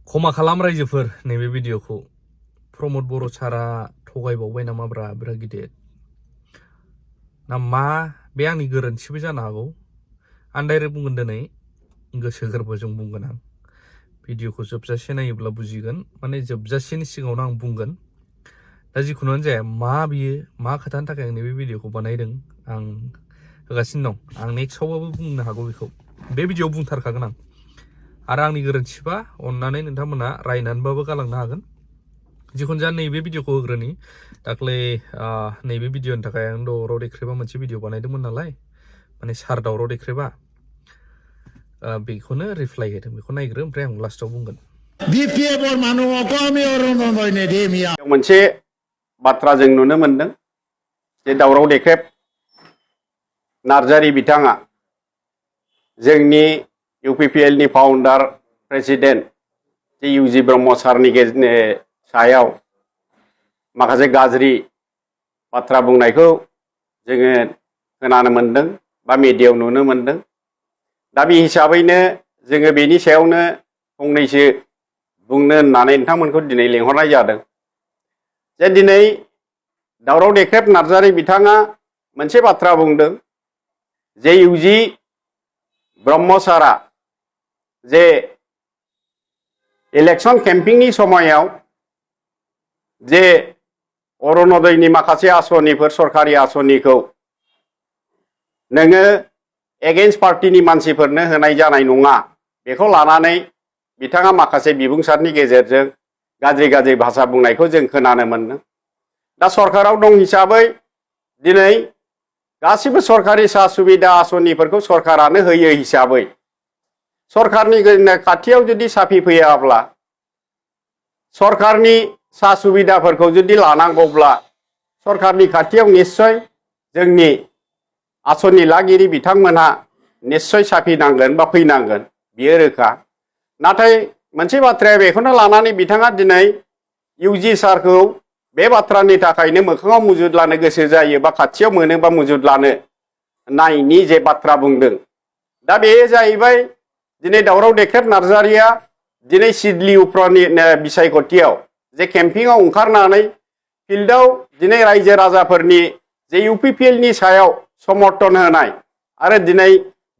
क्षमा खालाम रायजोफोर नैबे भिडिअखौ प्रमद बर' सारा थगायबावबाय नामाब्रा बिराद गिदिर ना मा बे आंनि गोरोन्थिबो जानो हागौ आं डाइरेक्ट बुंगोन दिनै गोसो गोरबोजों बुंगोन आं भिडिअखौ जोबजासे नायोब्ला बुजिगोन माने जोबजासेनि सिगाङावनो आं बुंगोन दा जिखुनुआनो जाया मा बियो मा खोथानि थाखाय आं नैबे भिडिअखौ बानायदों आं होगासिनो दं आं नेक्स्टआवबाबो बुंनो हागौ बेखौ बे भिडिअआव बुंथारखागोन आं आरो आंनि गोरोन्थिबा अन्नानै नोंथांमोना रायनानैबाबो गालांनो हागोन जिखुनु जाया नैबे भिडिअखौ होग्रोनि दाख्लै नैबे भिडिअनि थाखाय आं दावराव देख्रेबा मोनसे भिडिअ बानायदोंमोन नालाय माने सार दावराव देख्रेबा बेखौनो रिप्लाइ होदों बेखौ नायग्रो ओमफ्राय आं लास्टआव बुंगोन मोनसे बाथ्रा जों नुनो मोनदों जे दावराव देख्रेब नार्जारि बिथाङा जोंनि UPPL नि फाउन्डार प्रेसिडेन्ट जे UG ब्रह्म सारनि सायाव माखासे गाज्रि बाथ्रा बुंनायखौ जोङो खोनानो मोनदों बा मिडियायाव नुनो मोनदों दा बे हिसाबैनो जोङो बेनि सायावनो फंनैसो बुंनो होननानै नोंथांमोनखौ दिनै लेंहरनाय जादों जे दिनै दावराव देख्रेब नार्जारि बिथाङा मोनसे बाथ्रा बुंदों जे UG ब्रह्म सारा जे इलेक्शन केम्पिंनि समायाव जे अरुणोदयनि माखासे आसनिफोर सरकारि आसनिखौ नोङो एगेन्स्ट पार्टिनि मानसिफोरनो होनाय जानाय नङा बेखौ लानानै बिथाङा माखासे बिबुंसारनि गेजेरजों गाज्रि भाषा बुंनायखौ जों खोनानो मोनदों दा सरकाराव दं हिसाबै दिनै गासिबो सरकारि सा सुबिदा आसनिफोरखौ सरकारानो होयो हिसाबै सरकारनि खाथियाव जुदि साफि फैयाब्ला सरकारनि सा सुबिदाफोरखौ जुदि लानांगौब्ला सरकारनि खाथियाव निश्चय जोंनि आसनि लागिरि बिथांमोनहा निश्चय साफिनांगोन बा फैनांगोन बियो रोखा नाथाय मोनसे बाथ्राया बेखौनो लानानै बिथाङा दिनै UG सारखौ बे बाथ्रानि थाखायनो मोखाङाव मुजुद लानो गोसो जायो बा खाथियाव मोनोबा मुजुद लानो नायनि जे बाथ्रा बुंदों दा बे जाहैबाय दिनै दावराव देख्रेब नार्जारिया दिनै सिडली उफ्रानि बिसायख'थियाव जे केम्पिंआव ओंखारनानै फिल्डआव दिनै रायजो राजाफोरनि जे UPPL नि सायाव समर्थन होनाय आरो दिनै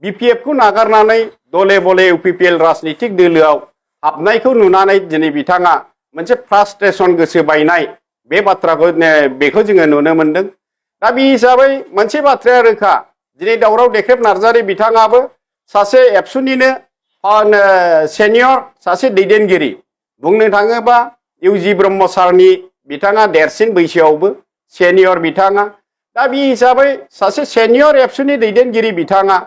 BPF खौ नागारनानै दले बले UPPL राजनितिक दोलोआव हाबनायखौ नुनानै दिनै बिथाङा मोनसे फ्रास्ट्रेसन गोसो बायनाय बे बाथ्राखौ बेखौ जोङो नुनो मोनदों दा बे हिसाबै मोनसे बाथ्राया रोखा दिनै दावराव देख्रेब नार्जारि बिथाङाबो सासे एबसुनिनो सेनियर सासे दैदेनगिरि बुंनो थाङोबा UG ब्रह्म सारनि बिथाङा देरसिन बैसोआवबो सेनियर बिथाङा दा बे हिसाबै सासे सेनियर एबसुनि दैदेनगिरि बिथाङा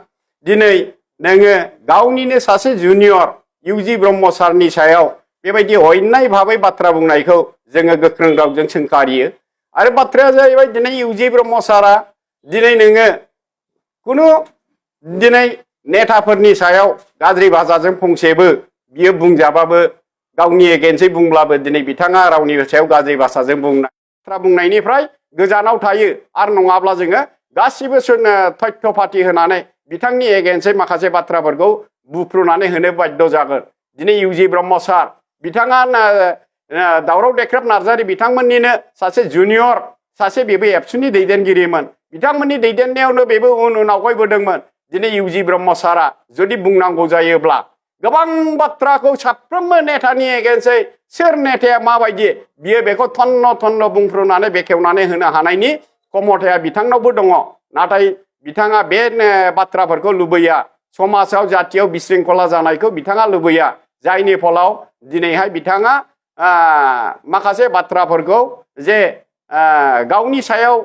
दिनै नोङो गावनिनो सासे जुनियर UG ब्रह्म सारनि सायाव बेबायदि अन्याय भाबै बाथ्रा बुंनायखौ जोङो गोख्रों रावजों सोंखारियो आरो बाथ्राया जाहैबाय दिनै UG ब्रह्म सारा दिनै नोङो खुनु दिनै नेताफोरनि सायाव गाज्रि भाषाजों फंसेबो बियो बुंजाबाबो गावनि एगेन्सै बुंब्लाबो दिनै बिथाङा रावनि सायाव गाज्रि भाषाजों बाथ्रा बुंनायनिफ्राय गोजानाव थायो आरो नङाब्ला जोङो गासिबो तथ्य पाति होनानै बिथांनि एगेन्सै माखासे बाथ्राफोरखौ बुफ्रुनानै होनो बाध्य जागोन दिनै UG ब्रह्म सार बिथाङा दावराव देख्रेब नार्जारि बिथांमोननिनो सासे जुनियर सासे बेबो एबसुनि दैदेनगिरिमोन बिथांमोननि दैदेननायावनो बेबो उन आवगायबोदोंमोन दिनै UG ब्रह्म सारा जुदि बुंनांगौ जायोब्ला गोबां बाथ्राखौ साफ्रोमबो नेतानि एगेन्सै सोर नेताया माबायदि बियो बेखौ थन्न बुंफ्रुनानै बेखेवनानै होनो हानायनि क्षमताया बिथांनावबो दङ नाथाय बिथाङा बे बाथ्राफोरखौ लुबैया समाजाव जातियाव बिशृंखला जानायखौ बिथाङा लुबैया जायनि फलाव दिनैहाय बिथाङा माखासे बाथ्राफोरखौ जे गावनि सायाव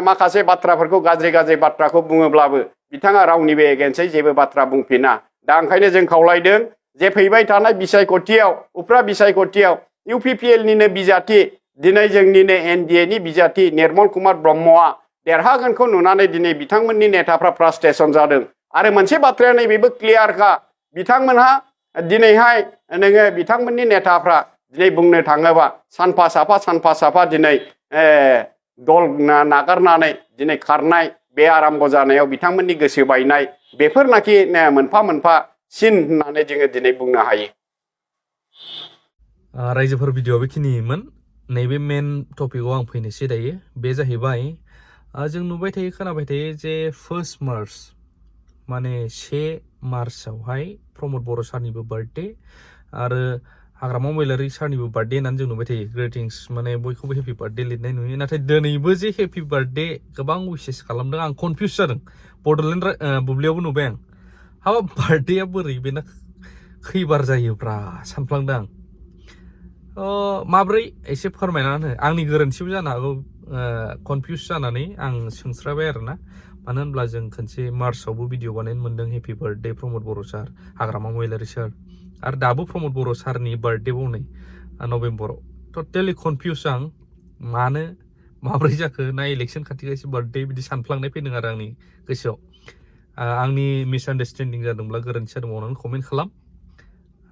माखासे बाथ्राफोरखौ गाज्रि बाथ्राखौ बुङोब्लाबो बिथाङा रावनिबो एगेन्सै जेबो बाथ्रा बुंफिना दा ओंखायनो जों खावलायदों जे फैबाय थानाय बिसायख'थियाव उफ्रा बिसायख'थियाव UPPL निनो बिजाथि दिनै जोंनिनो NDA नि बिजाथि निर्मल कुमार ब्रह्मआ देरहागोनखौ नुनानै दिनै बिथांमोननि नेताफ्रा फ्रास्ट्रेसन जादों आरो मोनसे बाथ्राया नैबेबो क्लियारखा बिथांमोनहा दिनैहाय नोङो बिथांमोननि नेताफ्रा दिनै बुंनो थाङोबा सानफा साफा दिनै दल नागारनानै दिनै खारनाय बे आराम्भ जानायाव बिथांमोननि गोसो बायनाय बेफोरनाखि मोनफा मोनफा सिन होननानै जोङो दिनै बुंनो हायो। रायजोफोर भिडिअ बेखिनिमोन नैबे मेन टपिकआव आं फैनोसै दायो बे जाहैबाय जों नुबाय थायो खोनाबाय थायो जे 1 मार्च माने 1 मार्चआवहाय प्रमद बर' सारनिबो बार्थडे आरो हाग्रामा महिलारि सारनिबो बार्थडे होननानै जों नुबाय थायो ग्रेटिंस माने बयखौबो हेपि बार्थडे लिरनाय नुयो नाथाय दिनैबो जे हेपि बार्थडे गोबां उइसेस खालामदों आं कनफिउस जादों बड'लेण्ड बुब्लियावबो नुबाय आं हाबा बार्थडेया बोरै बेना खैबार जायोब्रा सानफ्लांदों आं माब्रै एसे फोरमायनानै हो आंनि गोरोन्थिबो जानो हागौ कनफिउस जानानै आं सोंस्राबाय आरोना मानो होनब्ला जों खनसे मार्चआवबो भिडिअ बानायनो मोन्दों हेपि बार्थडे प्रमद बर' सार हाग्रामा महिलारि सार आरो दाबो प्रमद बर' सारनि बार्थडे बावनै नभेम्बराव टटेलि कनफिउस आं मानो माब्रै जाखो ना इलेक्सन खाथिखायसो बार्थडे बिदि सानफ्लांनाय फैदों आरो आंनि गोसोआव आंनि मिसआन्डारस्टेन्डिं जादोंब्ला गोरोन्थि जादोंबा अननानै कमेन्ट खालाम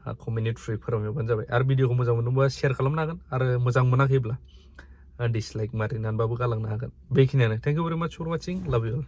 कमेन्टनि थ्रुयै फोरमायबानो जाबाय आरो भिडिअखौ मोजां मोनदोंबा शेयार खालामनो हागोन आरो मोजां मोनाखैब्ला डिसलाइक मारिनानैबाबो गालांनो हागोन बेखिनियानो थेंक इउ भेरि माच फर वाचिं लाभ इउ अल